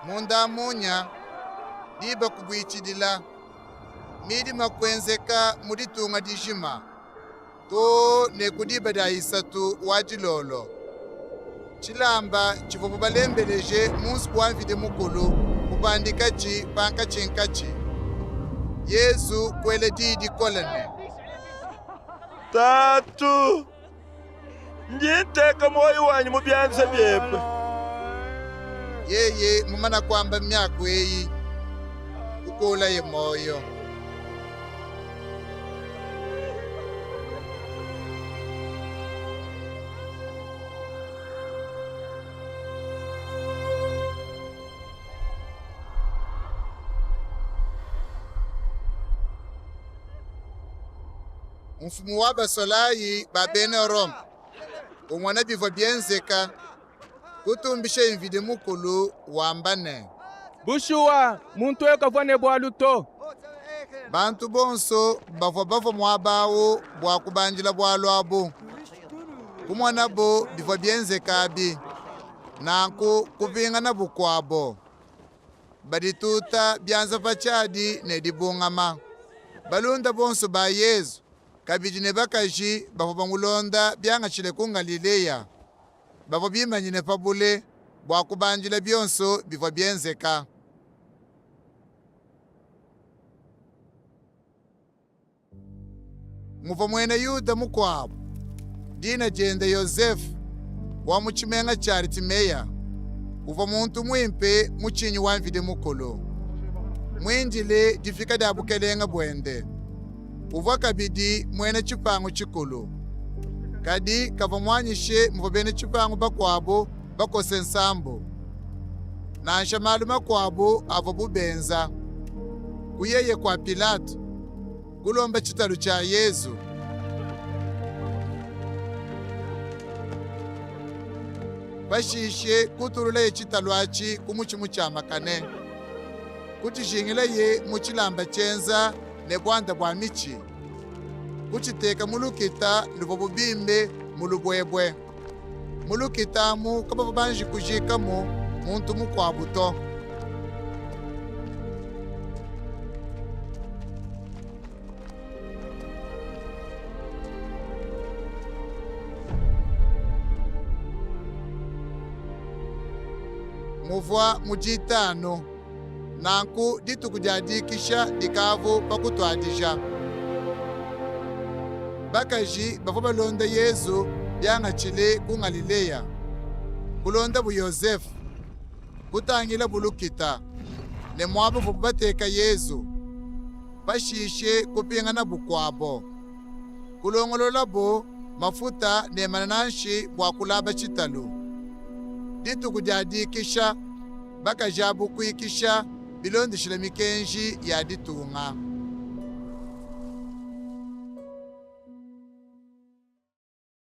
Munda munya, diba kubuitshidila, midima kuenzeka mu ditunga dijima too ne ku diba dia isatu wa dilolo. Tshilamba tshivuabu balembeleje mu nzubu wa Mvidi Mukulu kupandikatshi pankatshinkatshi. Yezu kuela diyi dikole ne. Tatu, ndi nteka muoyo wanyi mu bianza biebe. Yeye mumane kuamba miaku eyi, kukuulaye muoyo. Mfumu wa basolayi ba bena Rome umona bivua bienzeka, kutumbishaye Mvidi Mukulu, wamba ne. Bushuwa, muntu eu kavua ne bualu to. Bantu bonso bavua bavua muaba au bua kubandila bualu abu, kumonabu bivua bienzeka abi, nanku kupinganabu kuabo. Badituta bianza pa tshiadi ne dibungama. Balunda bonso ba Yezu, kabidi ne bakaji bavua bamulonda biangatshile ku Ngalileya, bavua bimanyine pa bule bua kubandila bionso bivua bienzeka. Muvua muena Yuda mukuabu, dina diende Yozefe, wa mu tshimenga tshia Aritimeya. Uvua muntu muimpe, mutshinyi wa Mvidi Mukulu, muindile difika dia bukalenga buende. Uvua kabidi muena Tshipangu tshikulu. Kadi kavua muanyishe muvua bena tshipangu bakuabu bakose nsambu, nansha malu makuabu avuabu benza. Kuyeye kua Pilate, kulomba tshitalu tshia Yezu. Pashishe kutululaye tshitalu atshi ku mutshi mutshiamakane, kutshijingilaye mu tshilamba tshienza ne buanda bua mitshi, kutshiteka mu lukita luvuabu bimbe mu lubuebue. Mu lukita amu kabavua banji kujiikamu muntu mukuabu to. Muvua mu Ditanu, nanku dituku dia Dikisha dikavu pa kutuadija. Bakaji bavua balonda Yezu biangatshile ku Ngalileya, kulondabu Yozefe, kutangilabu lukita ne muaba uvuabu bateka Yezu. Pashishe kupinganabu kuabo, kulongololabu mafuta ne manananshi bua kulaba tshitalu. Dituku dia Dikisha, bakaji abu kuikisha bilondeshile mikenji ya ditunga.